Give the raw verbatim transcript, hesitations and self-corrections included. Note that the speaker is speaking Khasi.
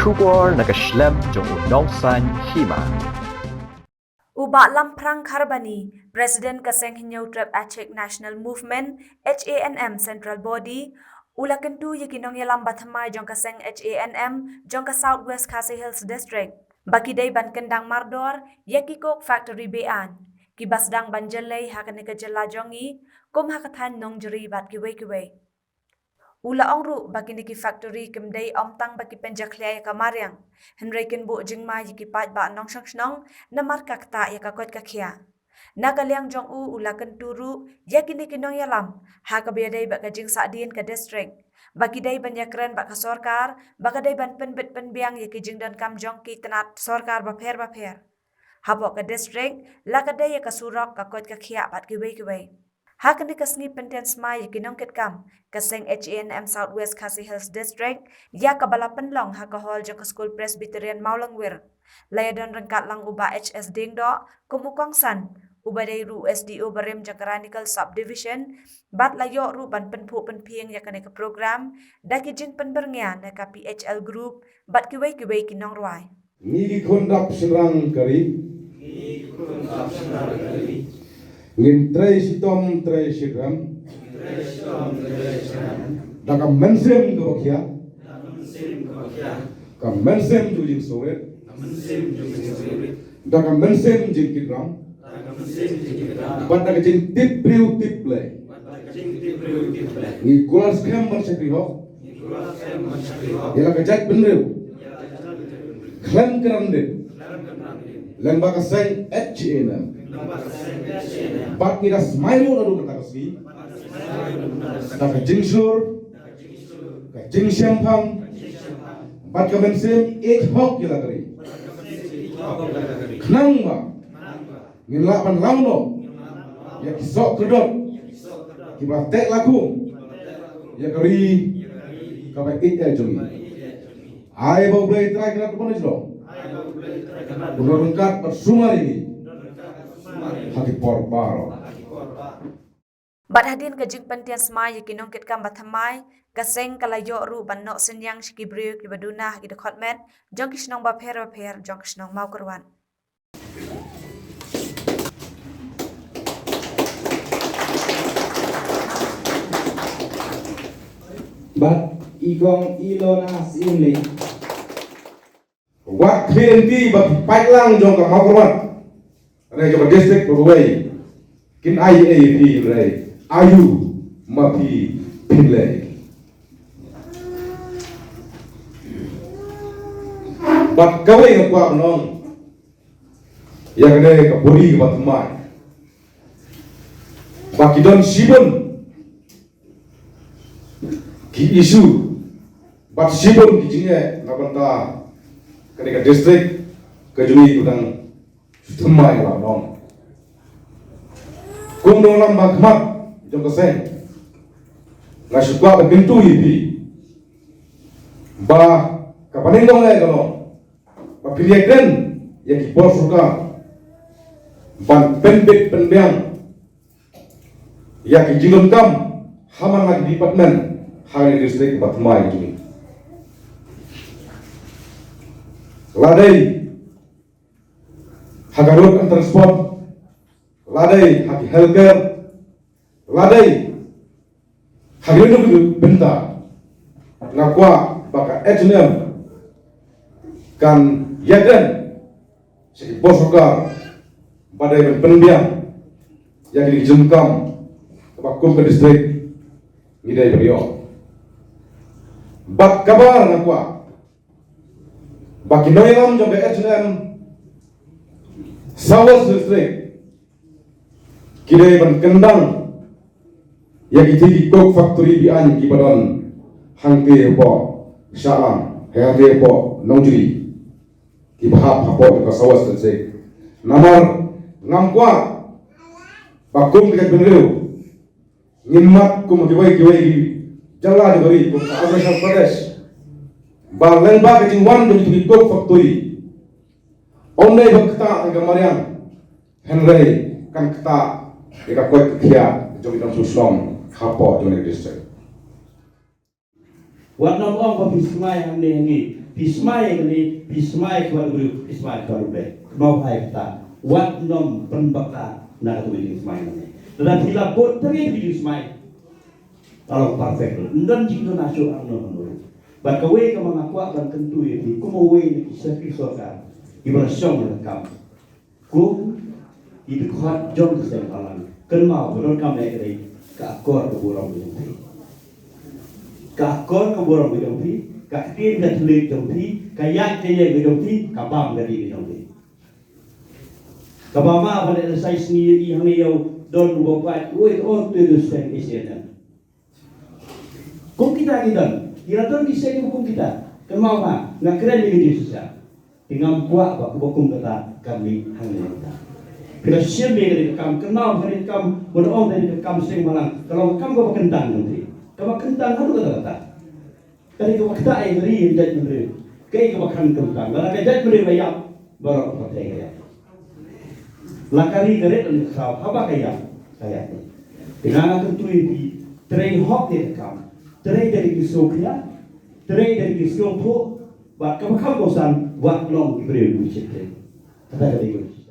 Khubor na ka shlem jong u Nongsaiñ Hima. U Bah Lamphrang Kharbani, President ka Seng Hynñiewtrep Achik National Movement, H A N M Central Body, u la kyntu ïa ki nongïalam bathymmai jong ka seng H A N M jong ka South West Khasi Hills District ba ki dei ban kyndang mardor ïa ki coke factory be-aiñ kiba sdang ban jyllei ha kane ka jylla jong ngi, kum ha ka thaiñ Nongjri bad kiwei kiwei. U la ong ruh ba kine ki factory kim dei ym tang ba ki pynjakhlia ïa ka mariang, hynrei kin buh jingma ïa ki paidbah nongshong shnong namar ka ktah ïa ka koit ka khiah. Na ka liang jong u, u la kyntu ruh ïa kine ki nongïalam ha kaba ïadei bad ka jingsahdien ka district ba ki dei ban ïakren bad ka sorkar ba ka dei ban pynbit pynbiang ïa ki jingdonkam jong ki tnat sorkar bapher bapher. Hapoh ka district la ka dei ïa ka surok, ka koit ka khiah bad kiwei kiwei. Ha kane ka sngi pyntian smai ïa ki nongkitkam ka seng H A N M South West Khasi Hills District ïa kaba la pynlong ha ka hall jong ka Skul Presbyterian Mawlangwir, la ïadon ryngkat lang u Bah H S Diengdoh kum u kongsan, uba dei ruh u S D O barim jong ka Ranikul Subdivision, bad la ïoh ruh ban pynphuh pynphieng ïa kane ka program da ki jingpynbyrngia na ka P H L Group bad kiwei kiwei ki nongrwai. Ngi ki khun dap shynrang ka ri. Ngi ki khun dap shynrang ka ri. Ngin trei shitom trei shikhem. Ngin trei shitom trei shikhem. Da ka mynsiem kaba khiah. Da ka mynsiem kaba khiah. Ka mynsiem jong jingsngewrit. Ka mynsiem jong jingsngewrit. Da ka mynsiem jingkitram. Da ka mynsiem jingkitram. Bad da ka jingtip briew tip Blei. Bad da ka jingtip briew tip Blei. Ngi kular skhem ban shakri hok. Ngi kular skhem ban shakri hok. Ïa la ka jaitbynriew. Khlem kynran dien. Lyngba ka seng H A N M. Bad ngi da smai ruh naduh mynta ka sngi da ka jingshlur, ka jingshemphang bad ka mynsiem ïeit hok ïa la ka ri. Khnang ba ngin lah ban law noh ïa ki soh kyrdoh kiba teh lakhum ïa ka ri kaba ïeit jong ngi. Ai ba U Blei Trai Kynrad ban ïalam, un don ryngkat bad sumar ïa ngi ha ki por baroh. Bad hadien ka jingpyntian smai ïa ki nongkitkam bathymmai, ka seng ka la ïoh ruh ban noh synñiang sha ki briew kiba duna ha ki dkhot met jong ki shnong bapher bapher jong ka shnong Mawkyrwat. Bad i kong i Lona Syiemlieh. Wat khmih lynti ba ki paidlang jong ka Mawkyrwat, re jong ka district ba kawei, kin ai ei phi re, ayu ma phi phin leh. Bad kawei nga kwah ban ong ïa kane ka buri kaba thymmai ba ki don shibun ki issue bad shibun ki jingeh na bynta kane ka district ka jong ngi, ka dang shu thymmai la nong. Kum nongïalam ba khmat jong ka seng, nga shu kwah ban kyntu ïa phi ba ka banyngkong eh ka long ba phin ïakren ïa ki por sorkar ban pynbit pynbiang ïa ki jingdonkam ha man la ki department ha kane ka district ba thymmai jong ngi. La dei ha ka road and transport, la dei ha ki healthcare, la dei ha kine ki bynta, nga kwah ba ka H A N M kan ïakren sha ki por sorkar ba dei ban pynbiang ïa kine ki jingdonkam kaba kum ka district ngi dei ban ïoh. Bad kaba ar nga kwah ba ki nongïalam jong ka H A N M South West District ki dei ban kyndang ïa kitei ki coke factory be-aiñ kiba don hangtei hapoh Shillong, hangtei hapoh Nongjri, kiba hap hapoh ka South West District. Namar ngam kwah ba kum ka jaitbynriew ngin mad kum kiwei kiwei ki jylla jong ka ri kum ka Arunachal Pradesh, ba lyngba ka jingwan jong kitei ki coke factory, ym dei ban ktah ïa ka mariang, hynrei kan ktah ïa ka koit ka khiah jong ki nongshong shnong hapoh jong ka district. Wat nym ong ba phi smai hangne hangne. Phi smai kane, phi smai khmat u briew, phi smai khmat u Blei. Kynmaw bha ïa kata. Wat nym pynbakla na kata ka jingsmai nangne. Lada phi la bud tang ïa ka jingsmai, ka long perfect. Ym don jingduna shuh, ym don, ym don. Bad kawei kaba nga kwah ban kyntu ïa phi kum uwei na ki sakhi sorkar kiba la shong ïa ka kam. Kum ki dkhot jong ka seng balang, kynmaw ba donkam eh ka dei ka akor ka burom ka jong phi. Ka akor ka burom ka jong phi, ka ktien ka thylliej jong phi, ka ïaid ka ïeng ka jong phi, ka bam ka dih ka jong phi. Kaba ma ban leh la sai sngi ïa i hangne ïa u don uba pait, oi, ka ong te du seng A C N N. Kum kita ki don, ki la don ki seng kiba kum kita. Kynmaw ma, nga kren ïa ka jingshisha. Te ngam kwah ba kaba kum kata kan mih hangne kita. Phi la shim ïa kane ka kam, kynmaw kane ka kam, ban ong kane ka kam seng balang, ka long ka kam kaba kyntang jong phi. Kaba kyntang haduh katta katta. Kane kaba ktah ïa ka ri ïa ka jaitbynriew. Kaei kaba kan kyntang, lada ka jaitbynriew ka ïap, baroh ka pyrthei ka ïap. La ka ri ka rit lane ka thaw, haba ka ïap, ka ïap. Te nga nga kyntu ïa phi, trei hok ïa ka kam, trei da ki sngewkhia, trei da ki sngewthuh, bad kaba kham kongsan, wat long ki briew ki shit trei. Kata ka dei ka